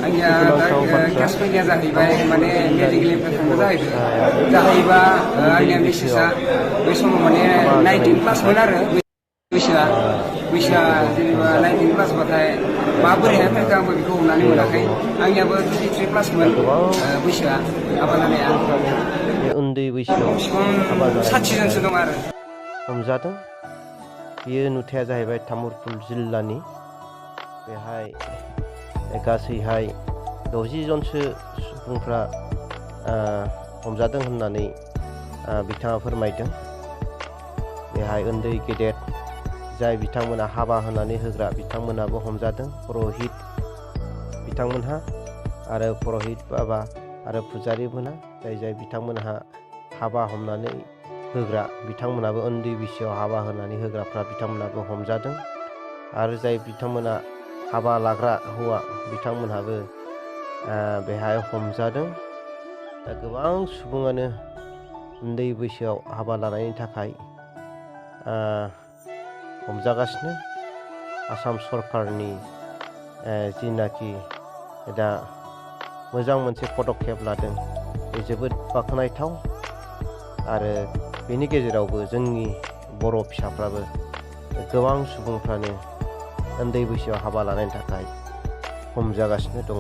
आंनिया केस फैनाया जाहैबाय माने मेडिकेलनिफ्राय थांनो जाहैबा आंनिया मिसेसआ बै समाव माने 19 प्लासमोन आरो बैसोआ जेनेबा 19 प्लासबाथाय माबोरैहाय फैखो आंबो बेखौ हमनानै मोनाखै आंनियाबो 23 प्लासमोन बैसोआ हाबा जानाया उन्दै बैसोआव 60 जनसो दं आरो हमजादों। बेयो नुथाया जाहैबाय तामुलपुर जिल्लानि बेहाय गासैहाय 60 जनसो सुबुंफ्रा हमजादों होननानै बिथाङा फोरमायदों। बेहाय उन्दै गेदेर जाय बिथांमोना हाबा होनानै होग्रा बिथांमोनाबो हमजादों पुर'हित बिथांमोनहा आरो पुर'हित बाबा आरो फुजारिमोनहा जाय बिथांमोनहा हाबा हमनानै होग्रा बिथांमोनाबो उन्दै बैसोआव हाबा होनानै होग्राफ्रा बिथांमोनाबो हमजादों आरो जाय बिथांमोना हाबा लाग्रा हौवा बिथांमोनहाबो बेहाय हमजादों। दा गोबां सुबुङानो उन्दै बैसोआव हाबा लानायनि थाखाय हमजागासिनो। आसाम सरकारनि जिनाखि दा मोजां मोनसे पदक्षेप लादों बे जोबोद बाख्नायथाव आरो बेनि गेजेरावबो जोंनि बर' फिसाफ्राबो गोबां सुबुंफ्रानो उन्दै बैसोआव हाबा लानायनि थाखाय हमजागासिनो दङ।